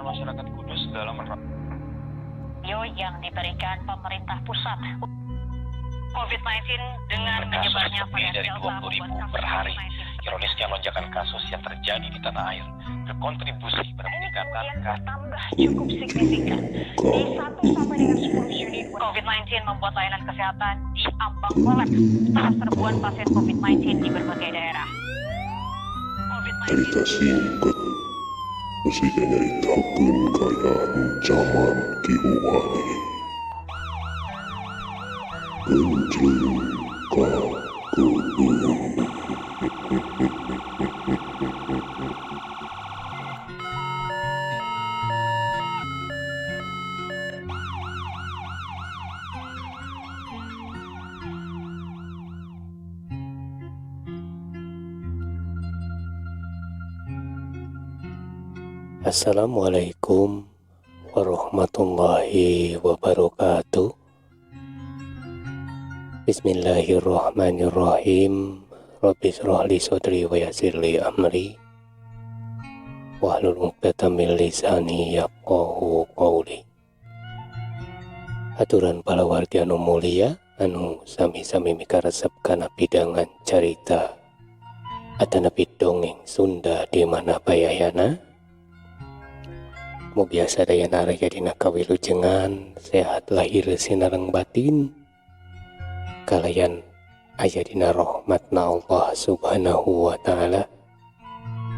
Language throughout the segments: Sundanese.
Masyarakat Kudus dalam yang diberikan pemerintah pusat. COVID-19 dengan kasus menyebarnya lebih varian dari Delta 20.000 membuat per kasus hari. COVID-19 Ironisnya lonjakan kasus yang terjadi di tanah air berkontribusi pada ini peningkatan kemudian kasus bertambah cukup signifikan. Di 1 sampai dengan 10 Juni, COVID-19 membuat layanan kesehatan di ambang kolaps setelah serbuan pasien COVID-19 di berbagai daerah. COVID-19 Carita singkat nu siga nyaritakeun kaayaan jaman kiwari. Geunjleung ka Keueung. Assalamualaikum warahmatullahi wabarakatuh. Bismillahirrahmanirrahim. Rabbi shrah li sadri wa yassir li amri wahlul 'uqdatam min lisani yafqahu qawli. Aturan palawargi anu mulia anu sami-sami mikaresep kana pidangan carita atanapi dongeng Sunda di mana bae ayana. Mugia sadayana aya dina kawilujengan sehat lahir sinareng batin kalayan aya dina rahmatna Allah Subhanahu wa taala.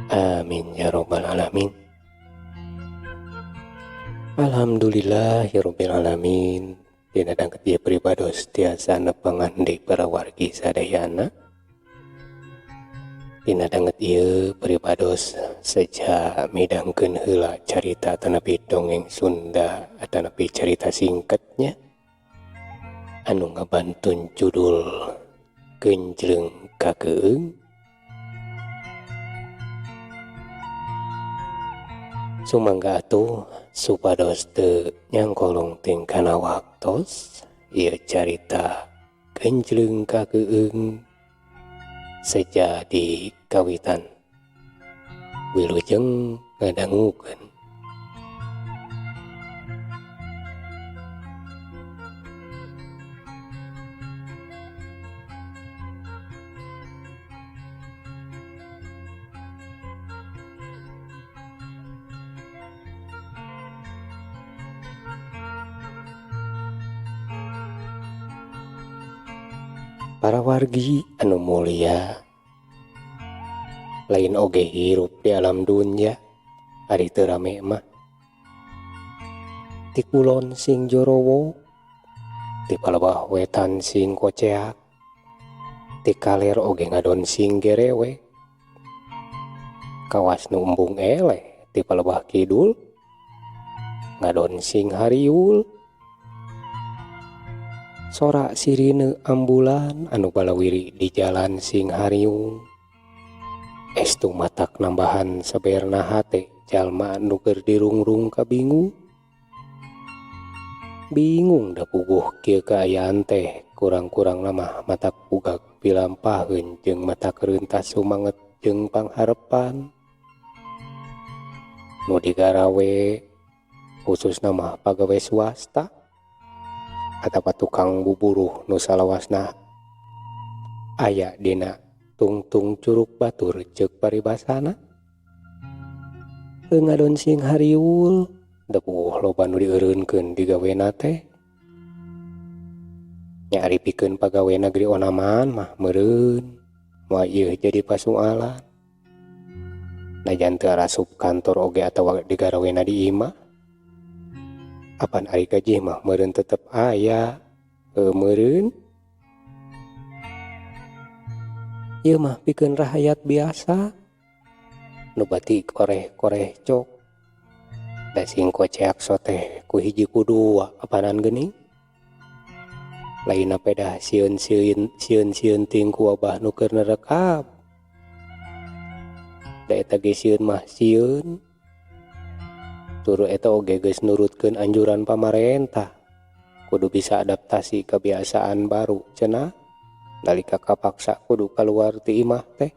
Amin ya rabbal alamin. Alhamdulillahirabbil alamin. Dina danget ieu pribados tiasa nepangan deui para wargi sadayana. Dina danget ieu pribados seja midangkeun heula carita atanapi dongeng Sunda atanapi carita singkatnya anu ngabantun judul Geunjleung ka Keueung. Sumangga atuh supados teu nyangkolong ting kana waktos ieu carita Geunjleung ka Keueung seja di kawitan. Wilujeng ngadangukeun. Para wargi anu mulia, lain oge hirup di alam dunya ari teu rame mah. Ti kulon sing jorowo, ti palebah wetan sing koceak, ti kaler oge ngadon sing gerewe. Kawas nu embung eleh ti palebah kidul, ngadon sing hariul. Sora sirine ambulan anu balawiri di jalan sing hariung. Estu matak nambahan seberna hate jalma anu keur dirungrung kabingung. Bingung da puguh kieu kaayaan teh kurang-kurang mah matak bugak pilampaheun jeung matak reuntas sumanget jeung pangharepan. Nu digarawe khususna mah pagawe swasta atawa tukang buburuh nu salawasna aya dina tungtung curug batur ceuk paribasana. Heuh ngadon sing hariul da puguh loba nu dieureunkeun digawena teh. Nya ari pikeun pagawe negeri onaman mah meureun moal ieu jadi pasualan. Najan teu arasup kantor oge atawa digarawena di imah. Apan ari gaji mah meureun tetep aya, heuh meureun. Ieu mah pikeun rahayat biasa nu bati koreh-koreh cok. Da sing koceak soteh ku hiji ku dua apanan geuning. Lainna pedah sieun-sieun ting ku wabah nu keur nerekap. Da eta ge sieun mah sieun. Tur eta oge geus nurutkeun anjuran pamarentah. Kudu bisa adaptasi kebiasaan baru cenah. Nalika kapaksa kudu kaluar ti imah teh.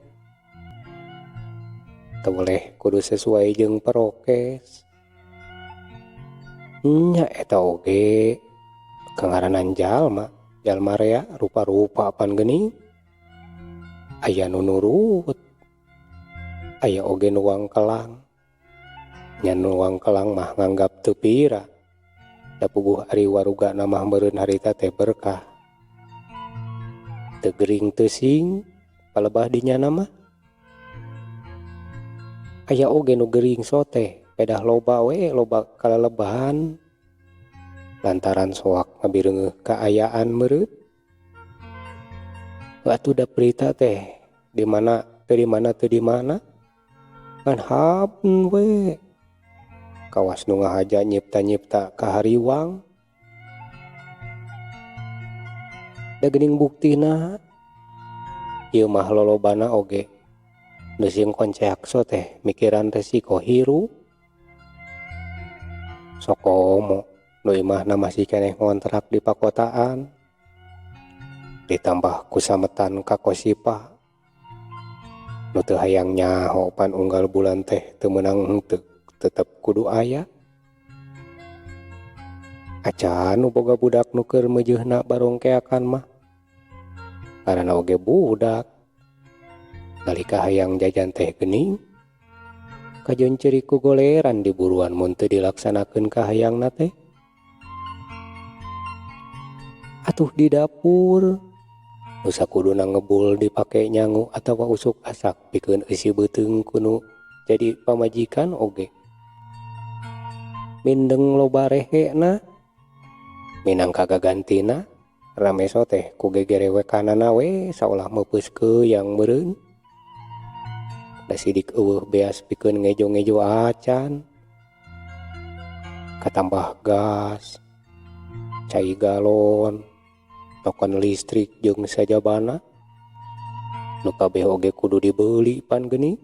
Teu boleh kudu sesuai jeung prokes. Nya eta oge kangaranan jalma, jalma rea rupa-rupa pan geuning. Aya nu nurut, aya oge nu wangkelang. Nya nu wangkelang mah nganggap teu pira. Da puguh ari warugana mah meureun harita teh berkah. Teu gering teu sing palebah dinyana mah. Aya oge nu gering sote, pedah loba we loba kalelebahan. Lantaran soak ngabireungeuh kaayaan meureun. Atuh da berita teh di mana teu di mana teu di mana. Ngan haben we. Kawas nu ngahaja nyipta-nyipta kahariwang. Da geuning buktina ieu mah lolobana oge nu sing konceak so teh mikiran resiko hirup. Sokomo nu imahna masih keneh ngontrak di pakotaan. Ditambah ku sametan ka kosipa. Nu teu hayang nyaho pan unggal bulan teh teu meunang henteu tetep kudu aya. Acan nu boga budak nu keur meujeuhna barongkeakan mah. Karana oge budak. Nalika hayang jajan teh geuning. Kajeun ceurik ku goleran diburuan mun teu dilaksanakeun kahayangna teh. Atuh di dapur. Nu sakuduna ngebul dipake nyangu atawa usuk asak pikeun eusi beuteung kunu jadi pamajikan oge. Mindeng loba rehena minangka gagantina rame so teh ku gegerewekanana we saolah meupeus keuyang meureun. Da sidik eueuh beas pikeun ngejo-ngejo acan. Katambah gas, cai galon, token listrik jeung sajabana. Nu kabeh oge kudu dibeuli pan geuning.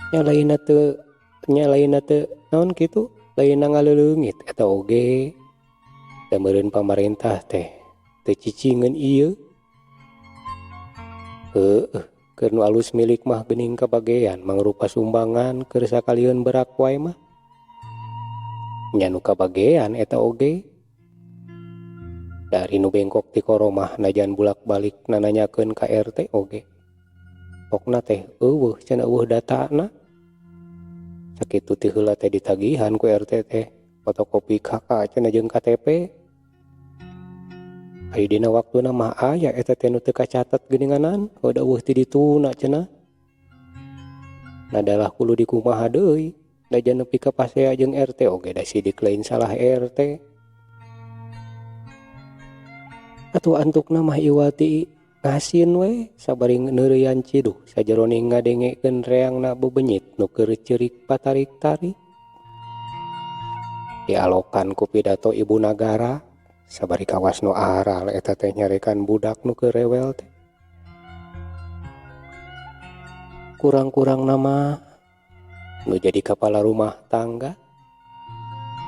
Nya lainna teu nya lainna teu naon kitu, lainna ngaleuleungit eta oge. Da meureun pamarentah teh teu cicingeun ieu. Heueuh, keur nu alus milik mah geuning kabagean mangrupa sumbangan keur sakalieun berak wae mah. Nya nu kabagean eta oge. Dari nu bengkok ti koromah najan bulak-balik nananyakeun ka RT oge. Pokna teh eueuh cenah eueuh datana. Sakitu ti heula teh ditagihan ku RT teh fotokopi KK cenah jeung KTP. Ari dina waktuna mah aya eta teh nu teu kacatet geuninganan, heuh da eueuh ti dituna cenah. Nadalah kudu dikumaha deui, najan nepi ka pasea jeung RT oge da sidik lain salah RT. Atuh antukna mah iwati ngasin we sabari neureuyan ciduh sajeroning ngadengekeun reangna bebenyit nu keur ceurik patarik-tarik. Dialokan ku pidato ibu nagara sabari kawas nu aral eta teh nyarekan budak nu keur rewel teh. Kurang-kurangna mah nu jadi kapala rumah tangga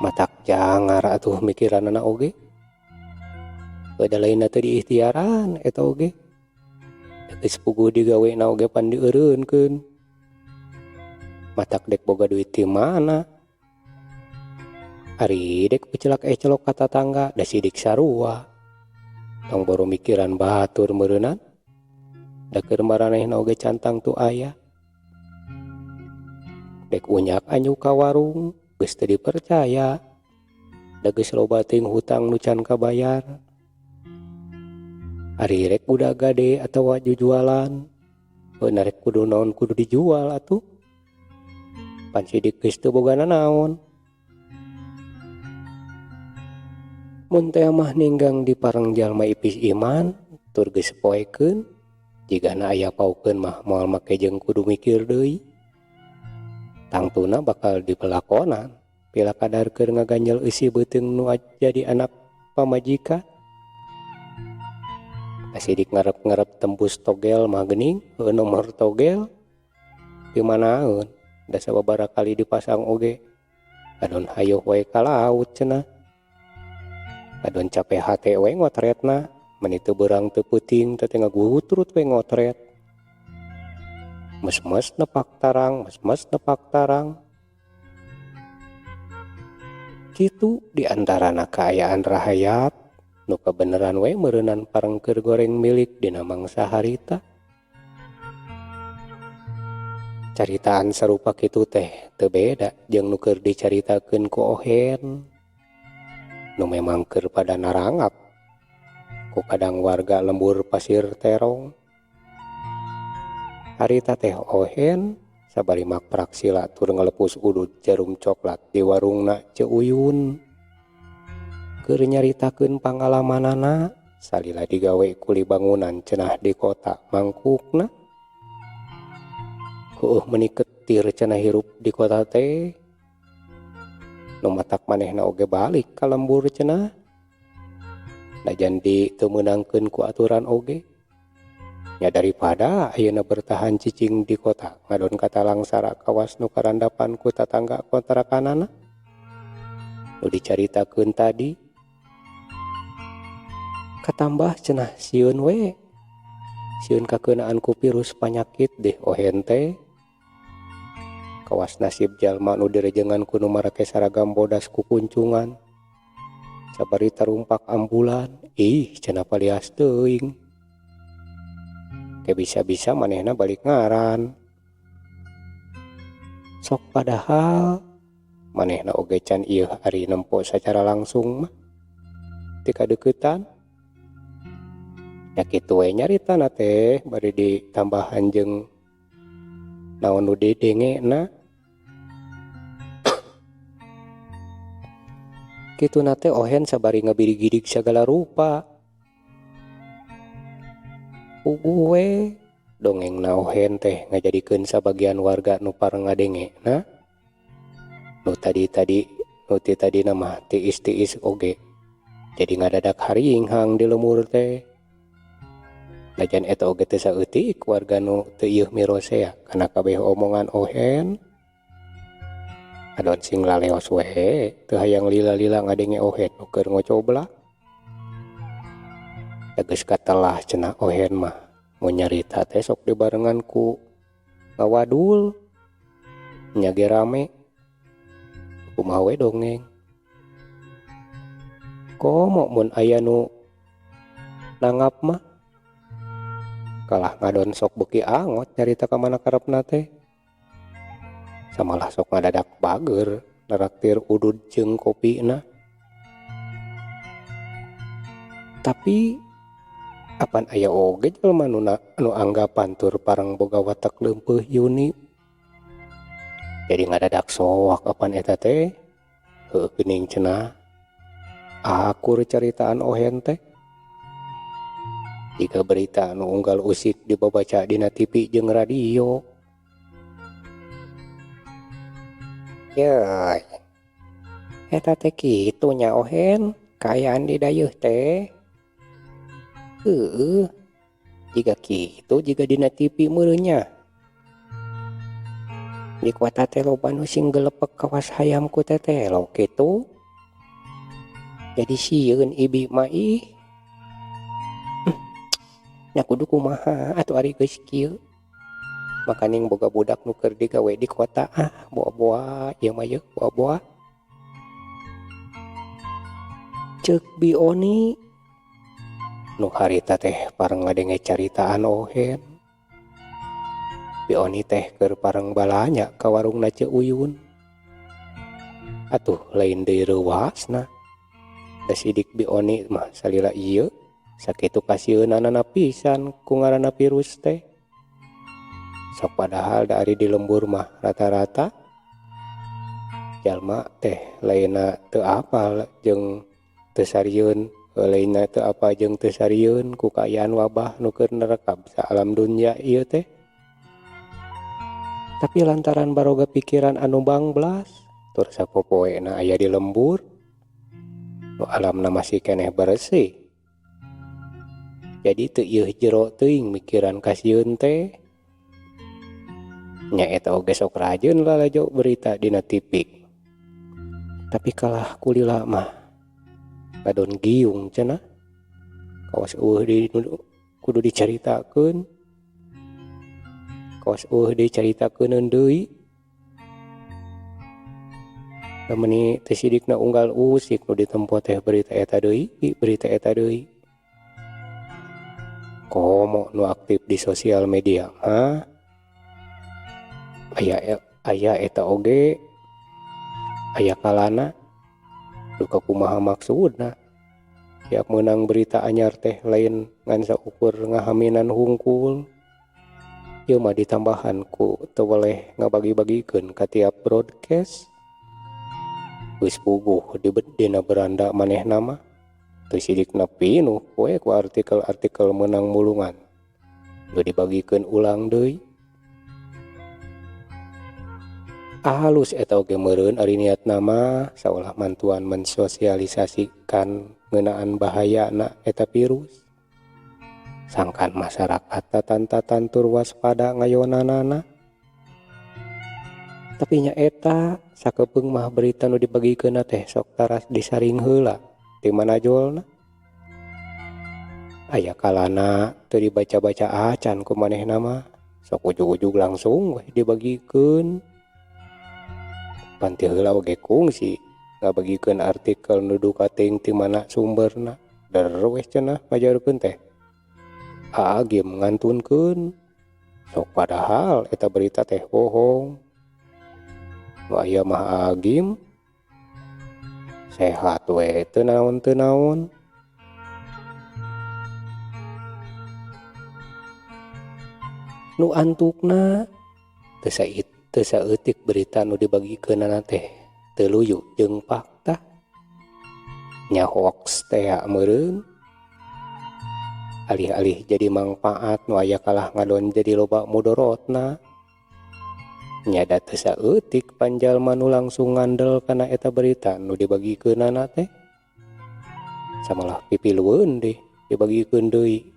matak jangar atuh mikiranana oge. Beda lainna teh diikhtiaran eta oge. Geus puguh digawena oge pan dieureunkeun. Matak dek boga duit ti mana? Ari dek pecelak ecelok ka tatangga da sidik sarua. Tong boro mikiran batur meureunan. Da keur maranehna oge cantang tu aya. Dek unyak anyu ka warung geus teu dipercaya. Da geus loba teuing hutang nu can kabayar. Ari rek budak gade atawa jujualan, heuh rek kudu naon kudu dijual atuh. Pan sidik geus teu boga nanaon. Mun teh mah ninggang di pareng jalma ipis iman, tur geus poekeun, jigana aya paukeun mah moal make jeung kudu mikir deui. Tangtuna bakal dipelakonan, pila kadar keur ngaganjel eusi beuteung nu jadi anak pamajikan. Sidik ngarep-ngarep tembus togel mah geuning, heuh nomor togel. Pimanaeun da sababaraha kali dipasang oge adon hayoh wae ka laut cenah. Adon cape hate we ngotretna meni teu beurang teu peuting teh ngagutrut we ngotret. Mes-mes nepak tarang, mes-mes nepak tarang. Kitu di antarana kaayaan rahayat nu kabeneran we meureunan parengkeur goreng milik dina mangsa harita. Caritaan sarupa kitu teh teu beda jeung nu keur dicaritakeun ku Ohen. Nu memang keur pada narangap ku kadang warga lembur Pasir Terong. Harita teh Ohen sabari makprak sila tur ngalepus udud jarum coklat di warungna Ceu Uyun. Keur nyaritakeun pangalamanana salila digawe kuli bangunan cenah di kota mangkukna. Heueuh meuni ketir cenah hirup di kota teh. Nu matak manehna oge balik ka lembur cenah. Najan di teu meunangkeun ku aturan oge. Nya daripada ayeuna bertahan cicing di kota ngadon katalangsara kawas nu karandapan ku tatangga kontrakanana. Nu dicaritakeun tadi. Katambah cenah sieun we. Sieun kakeunaan ku virus panyakit deh Ohen teh. Kawas nasib jalma nu direjengan ku nu marake saragam bodas ku kuncungan. Sabari tarumpak ambulan, ih cenah palias teuing. Ke bisa-bisa manehna balik ngaran. Sok padahal manehna oge can ieuh ari nempo sacara langsung mah. Ti kadeuketan. Nya kitu we nyaritana teh bari ditambahan jeung naon nu didengena. Kituna teh Ohen sabari ngabirigidig sagala rupa. Puguh we dongengna Ohen teh ngajadikeun sabagian warga nu pareng ngadengena. Nu tadi-tadi nu ti tadina mah tiis-tiis oge. Jadi ngadadak haringhang di lemur teh. Najan eta oge teu saeutik warga nu teu ieuh mirosea kana kabeh omongan Ohen. Adon sing laleos we teu hayang lila-lila ngadenge Ohen nu keur ngocoblak. Geus katelah cenah Ohen mah mun nyarita teh sok dibarengan ku ngawadul. Nya ge rame. Kumaha we dongeng. Komo mun aya nu nangap mah. Kalah ngadon sok beuki angot nyarita ka mana karepna teh. Samalah sok ngadadak bager naraktir udud jeung kopina. Tapi apan aya oge jelema nu anggapan tur pareng boga watak leumpeuh Yuni. Jadi ngadadak soak apan eta teh. Heueuh geuning cenah. Akur caritaan Ohen teh. Jika berita nu unggal usik dibabaca dina TV jeung radio. Yeuh. Eta teh kitu nya Ohen, kaayaan di dayeuh teh. Heueuh. Jiga kitu jiga dina TV meureun nya. Di kota teh loba nu sing gelepek kawas hayam ku tetelo kitu. Jadi sieun ibi mah ih. Nya kudu kumaha atuh ari geus kieu. Makaning boga budak nu keur digawe di kota ah boa-boa ieu mah yeuh boa-boa. Ceuk Bi Oni nu harita teh pareng ngadenge caritaan Ohen. Bi Oni teh keur pareng balanya ka warungna Ceu Uyun. Atuh lain deui reuasna. Da sidik Bi Oni mah salila ieu sakitu kasieunanana pisan ku ngaranna virus teh. Sok padahal da ari di lembur mah rata-rata jalma teh lainna teu apal jeung teu sarieun, lainna teu apal jeung teu sarieun ku kaayaan wabah nu keur nerekab saalam dunya ieu teh. Tapi lantaran baroga pikiran anu bangblas tur sapopoena aya di lembur nu alamna masih keneh beresih. Jadi teu ieuh jero teuing mikiran kasieun teh. Nya eta oge sok rajin lalajo berita dina TV. Tapi kalah kulila mah ngadon giung cenah. Kawas eueuh di kudu dicaritakeun. Kawas eueuh dicaritakeun deui. Da meuni teu sidikna unggal usik nu ditempo teh berita eta deui, berita eta deui. Komo nu aktif di sosial media mah aya aya eta oge aya kalana duka kumaha maksudna. Tiap meunang berita anyar teh lain ngan saukur ngahaminan hungkul. Ieu mah ditambahan ku teu weleh ngabagi-bagikeun ka tiap broadcast. Geus puguh dina beranda manehna mah. Teu sidikna pinuh we ku artikel-artikel meunang mulungan. Nu dibagikeun ulang deui. Alus eta oge meureun ari niatna mah saolah mantuan mensosialisasikan ngeunaan bahayana eta virus. Sangkan masyarakat tatan-tatantur waspada ngayonanana. Tapi nya eta sakepeung mah berita nu dibagikeunna teh sok taras disaring heula ti manajolna. Aya kalana teu dibaca-baca acan ku manehna mah sok ujug-ujug langsung weh dibagikeun. Pan ti heula oge kungsi ngabagikeun artikel nu duka teuing ti mana sumberna. Der weh cenah ngajarkeun teh. Agim ngantunkeun. Sok padahal eta berita teh bohong. Nu aya mah agim sehat we teu naon-teu naon. Nu antukna teu saeutik berita nu dibagikeunana teh teu luyu jeung fakta. Nya hoax teh meureun. Alih-alih jadi mangpaat nu aya kalah ngadon jadi loba mudorotna. Nya da teu saeutik panjalma nu langsung ngandel kana eta berita nu dibagikeunana teh. Samalah pipilueun deh dibagikeun deui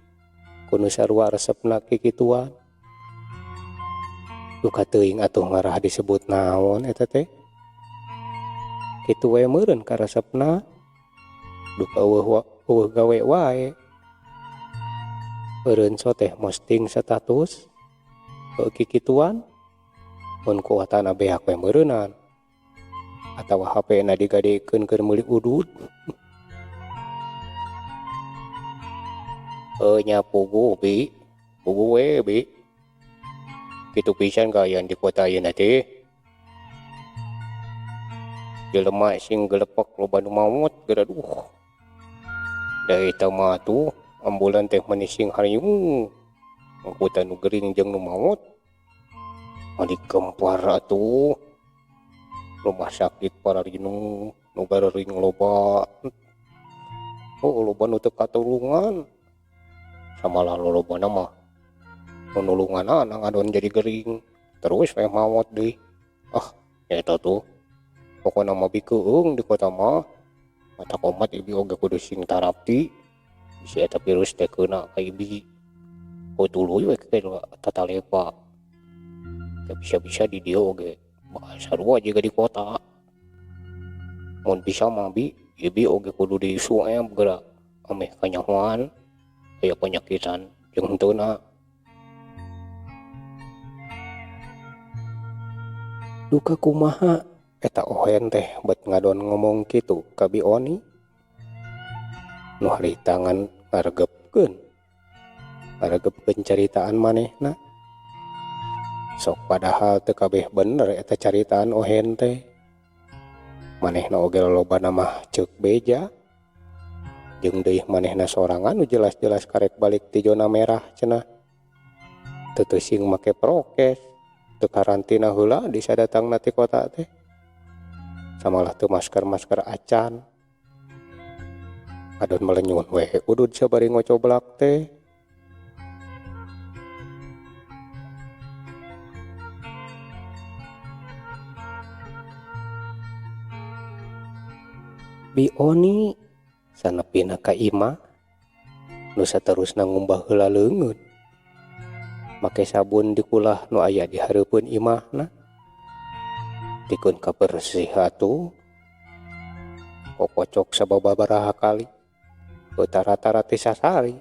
ku nu sarua resepna kikituan. Duka teuing atuh ngarah disebut naon eta teh. Kitu we meureun karesepna. Duka eueuh gawe wae. Meureun so teh posting status kikituan. Mun kuotana beak we meureunan. Atawa HP na digadekeun keur meuli udud. Nya puguh bi, puguh we bi. Kitu pisan kaayaan di kota ayeuna teh. Jelema sing gelepek loba nu maot geura duh. Da eta mah tuh ambulan teh meuni sing hariung. Angkutan nu gering jeung nu maot. Mani gempar atuh. Rumah sakit pararinu nu garering loba. Oh loba nu teu katulungan. Samalah lolobana mah nu nulunganana ngadon jadi gering. Terus we maot deui. Ah eta tuh. Pokona mah bikeung di kota mah. Mata komat ibi oge kudu sing tarapti. Bisi eta virus teh keuna ka ibi. Oh tuluy we ke tatalepa. Teu bisa-bisa di dieu oge sarua jiga di kota. Mun bisa mah bi ibi oge kudu di swab geura ameh kanyahoan aya panyakitan jeung henteuna. Duka kumaha eta ohen teh bet ngadon ngomong kitu ka Bi Oni. Nu harita ngan ngaregepkeun. Ngaregepkeun caritaan manehna. Sok padahal teu kabeh bener eta caritaan ohen teh. Manehna oge lolobana mah ceuk beja. Jeung deui manehna sorangan nu jelas-jelas karek balik ti zona merah cenah. Teu teuing make prokes. Teu karantina heula di sadatangna ti kota teh. Samalah teu masker-masker acan. Adon melenyun we udud sabari ngocoblak teh. Bi Oni sanepina ka imah nu saterusna ngumbah heula leungeun. Make sabun dikulah nu aya di hareupeun imahna. Pikeun kabersih atuh. Kokocok sababaraha kali. Tara-tara teh sasari.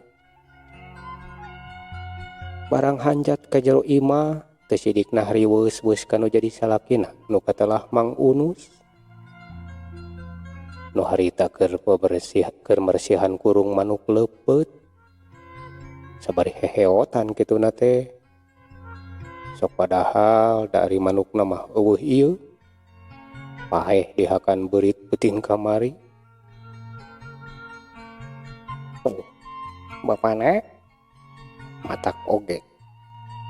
Barang hanjat ka jero imah teu sidikna hariweus-weus kanu jadi salakina nu katelah Mang Unus. Nu harita keur bebersih keur mersihan kurung manuk leupeut. Sabari heheotan kituna teh. Sok padahal da ari manukna mah eueuh ieu. Paeh dihakan beurit peuting kamari. Oh, bapana matak oge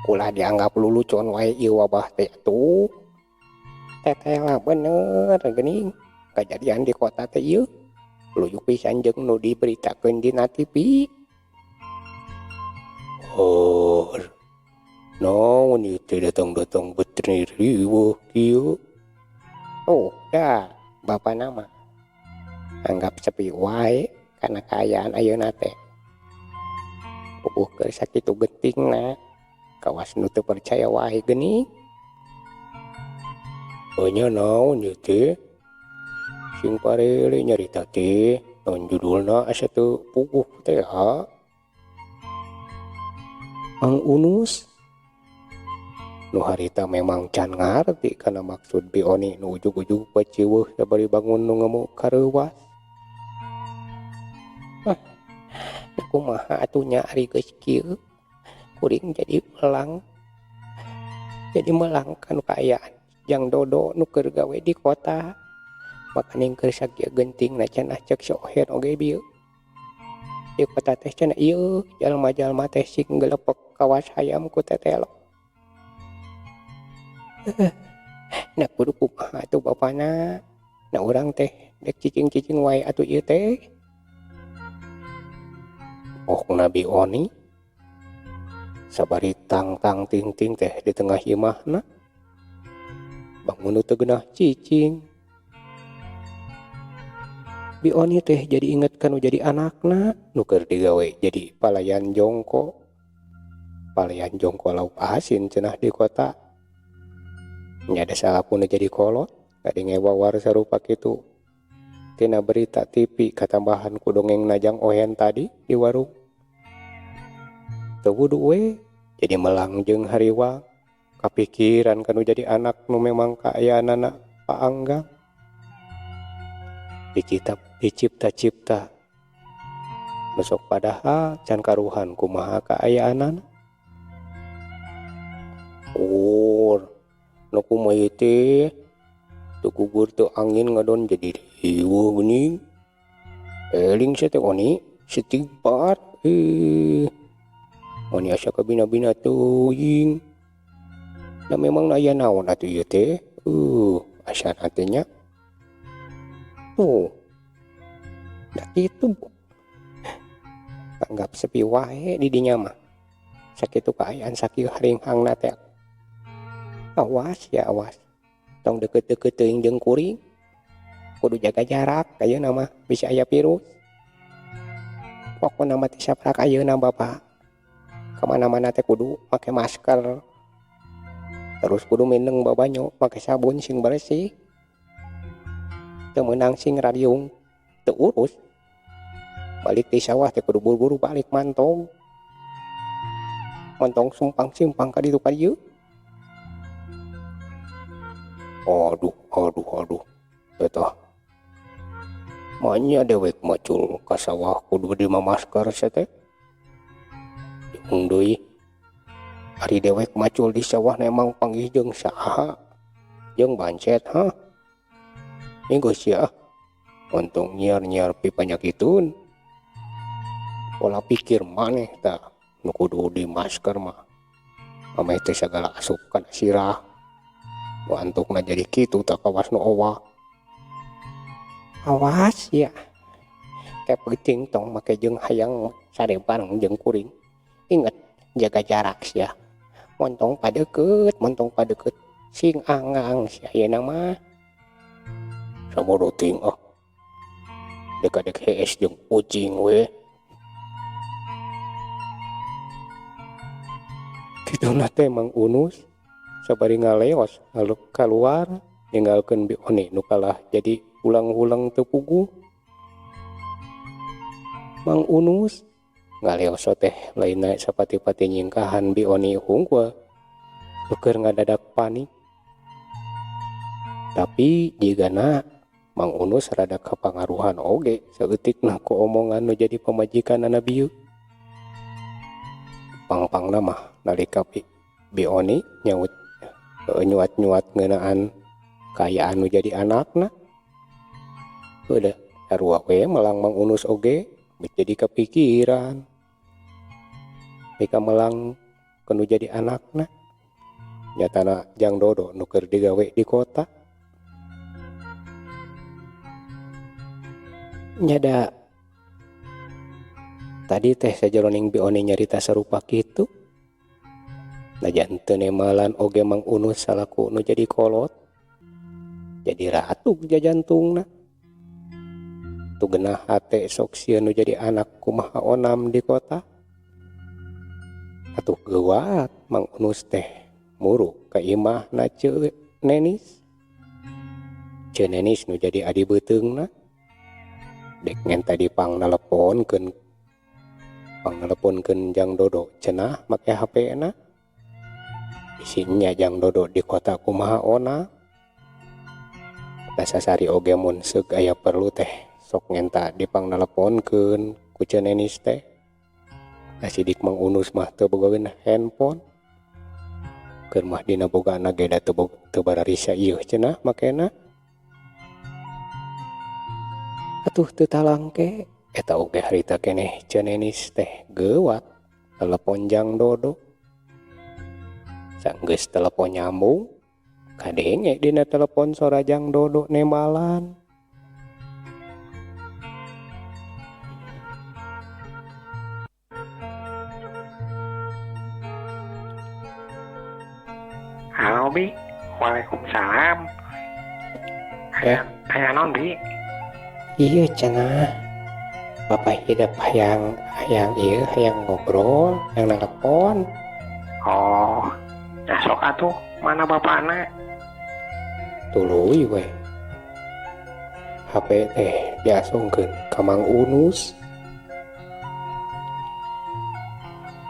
ulah dianggap lulucon wae ieu wabah teh atuh. Tetela bener geuning kajadian di kota teh ieu. Luyu pisan jeung nu diberitakeun dina TV. Hor. Naon ieu teh datang-datang bet riweuh kieu. Oh, dah bapana mah anggap sepi wae kana kaayaan ayeuna teh. Puguh keur sakitu gentingna kawas nu teu percaya wae geuning. Nya naon ieu teh? Sing parele nyarita teh naon judulna asa teu puguh teh ha. Mang Unus nu harita memang can ngarti kana maksud Bi Oni nu ujug-ujug paciweuh sabari bangun nu ngemu kareuwas. Hah, kumaha atuh nya ari geus kieu kuring jadi melang. Jadi melang kanu kaayaan jang Dodo nu keur gawe di kota. Makaning keur sakieu gentingna cenah ceuk si Ohen oge bieu. Di kota teh cenah ieu jalma-jalma teh sing gelepek kawas hayam ku tetelo. Nah kudu kumaha atuh bapana. Nah urang teh dek cicing-cicing wae atuh ieu teh. Oh Nabi Oni sabari tang-tang ting-ting teh di tengah imahna. Bangun teu geunah cicing. Bi Oni teh jadi inget kanu jadi anakna nu keur digawe jadi palayan jongko. Palayan jongko lauk asin cenah di kota. Nya da salakuna jadi kolot kadenge wawar sarupa kitu. Tina berita TV katambahan ku dongeng najang Ohen tadi di warung. Teu wudu we jadi melang jeung hariwang. Kapikiran kanu jadi anak nu memang kaayaanana paanggang. Dicipta-cipta. Besok padahal can karuhan kumaha kaayaanana. Ur, nu kumaha ieu teh? Teu gugur teu angin ngadon jadi riweuh geuning. Eling sia teh Oni, setibar. Oni asa kabina-bina teuing. Da memang aya naon atuh ieu teh? Asa teh nya. Tuh. Da kitu. Anggap sepi wae di dinya mah. Sakitu kaayaan sakieu haringhangna teh. Awas ya awas. Tong deukeut-deukeut teuing jeung kuring. Kudu jaga jarak ayeuna mah bisa aya virus. Pokona mah teh saprak ayeuna Bapak. Kamana-mana teh kudu make masker. Terus kudu mindeng babanyo make sabun sing bersih. Teu meunang sing rariung teu urus. Balik di sawah teh kudu buru-buru balik mantong. Mantong sumpang-simpang ka ditu ka dieu. Aduh, aduh, aduh. Eta. Manya dewek macul ka sawah kudu di masker sia teh. Jeung deui. Ari dewek macul di sawah emang panggih jeung saha? Jeung bancet ha? Ini geus sia. Untung nyiar-nyiar pi panyakitun. Pola pikir maneh tah nu kudu di masker mah. Ameh teh sagala asup kana sirah. Nu antukna jadi kitu tah kawas nu owak. Awas ya. Ke peuting tong make jeung hayang sare bareng jeung kuring. Inget jaga jarak sia. Montong padeukeut, montong padeukeut. Sing angang sia ayeuna mah. Sabodo teuing ah. Dek-dek hees jeung kucing we. Kituna teh Mang Unus sabari ngaleos kaluar ninggalkeun Bi Oni nu kalah jadi ulang-ulang teu puguh. Mang Unus ngaleos teh lainna sapati-pati nyingkahan Bi Oni hungkul nu keur ngadadak panik. Tapi jigana Mang Unus rada kapangaruhan oge saeutikna ku omongan nu jadi pamajikanana bieu. Pang-pangna mah nalika Bi Oni nyaut nyuat-nyuat ngeunaan kaayaan nu jadi anakna. Heueuh sarua we melang Mang Unus oge jadi kepikiran. Mika melang ke nu jadi anakna. Nyatana Jang Dodo nu keur digawe di kota. Nyada tadi teh sajeroning Bi Oni nyarita sarupa kitu. Najan teu nemalan oge Mang Unus salaku nu jadi kolot. Jadi ratu jajantungna. Tu genah hate sok sieun nu jadi anak kumaha onam di kota. Atuh geuwat Mang Unus teh muru ka imahna Ceu Nenis. Ceu Nenis nu jadi adi beuteungna. Dek ngenta dipang naleponkeun Jang Dodo cenah make HP-na. Isinya Jang Dodo di kota kumaha ona. Sasari oge mun seuk aya perlu teh sok ngenta dipang naleponkeun ku Ceu Nenis teh. Sidik Mang Unus mah teu bogaeun handphone. Keur mah dina bogana ge da teu bararisa ieu cenah makena. Atuh teu talangke eta oge harita keneh Ceu Nenis teh geuwat telepon Jang Dodo. Sanggeus telepon nyambung kadenge dina telepon sora Jang Dodo nembalan. Halo Bi, waalaikumsalam. Aya naon Bi? Iya cenah, Bapak hidup hayang ieu hayang ngobrol, hayang telepon. Oh, nah sok atuh, mana bapakna? Tuluy we. HP teh diasongkeun ka Mang Unus.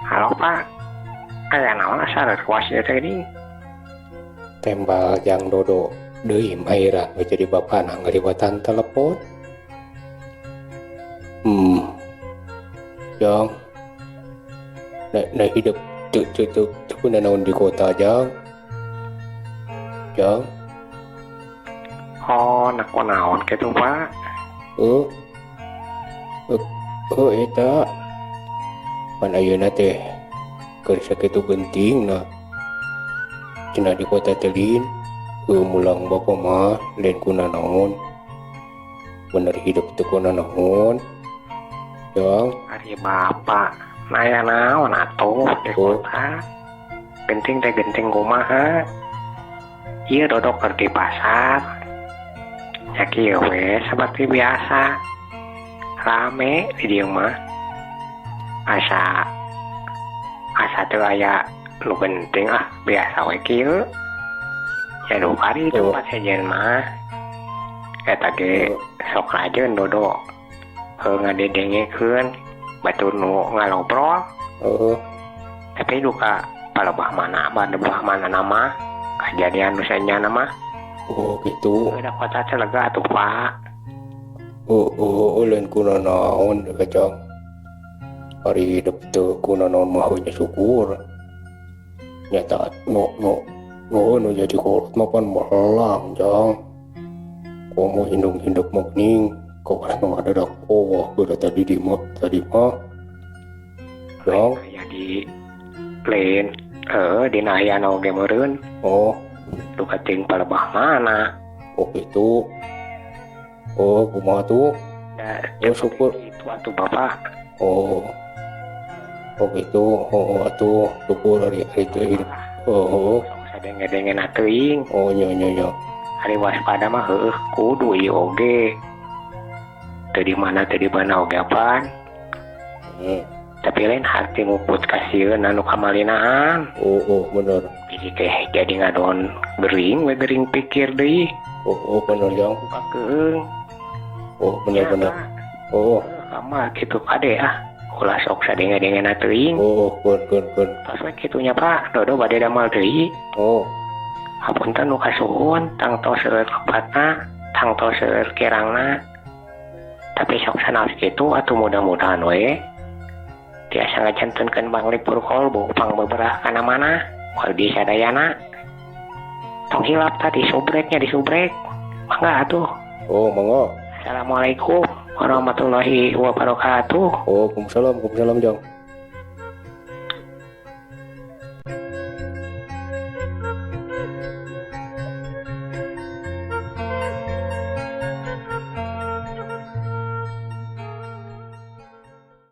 Halo Pak, aya naon asa reuas ieu teh geuning? Tembal Jang Dodo deui maira nu jadi bapana ngaliwatan telepon. Jang, na hidup teu naon di kota Jang. Jang. Oh, nak naon kitu Pak? Eta. Pan ayeuna teh keur sakitu gentingna. Cenah di kota teh lin, mulang bapa mah lain kuna naon. Bener hidup teu kuna naon. Jang. Ari bapak naya naon atuh di kota. Genting teh genting kumaha? Ieu dodok keur di pasar. Ya kieu we seperti biasa. Rame di dieu mah. Asa teu aya nu genting ah biasa we kieu. Ya duka di tempat sejen mah. Eta ge sok rajeun dodo. Heuh ngadedengekeun batur nu ngalobrol. Tapi duka palebah mana palebah mana nama kejadian nu sanyana mah. Oh gitu. Udah kota lega atuh Pak. Oh lain kuna naon kacang. Ari hidup teu kuna naon mah nya syukur. Nyata no nu jadi kolot mah pan melang Jang. Komo indung-induk mah geuning. Kau ngadadak oh udah tadi di mah tadi mah. Jang. Aya di lain dina aya oge meureun. Oh, duka ting palebah mana? Oh gitu. Oh, kumaha tuh? Ya, oh, syukur itu atuh Bapak. Oh. Oh gitu. Oh atuh syukur ari itu. Oh. Sadenge-denge na teuing. Oh nya nya nya. Ari waspada mah heueuh kudu ieu oge. Teu di mana oge apaan. Tapi lain harti muput kasieun anu kamalinaan. Oh, bener. Jadi teh jadi ngadon gering we, gering pikir deui. Oh, bener, Jong. Kakeung. Oh, bener bener. Oh. Kama kitu kade ah. Ulah sok sadenge-dengena teuing. Oh, kun kun kun. Tos we kitu nya, Pak. Dodo bade damel deui. Oh. Hapunten nu kasuhun, tangtos seueur lepatna, tangtos seueur kirangna. Tapi sok sanaos kitu atuh, mudah-mudahan we tiasa ngajantenkeun panglipur kolbu pangbeberah kana mana wargi sadayana. Tong hilap tadi subreknya, disubrek. Mangga atuh. Oh, mangga. Assalamualaikum warahmatullahi wabarakatuh. Oh, waalaikumsalam, waalaikumsalam, Jong.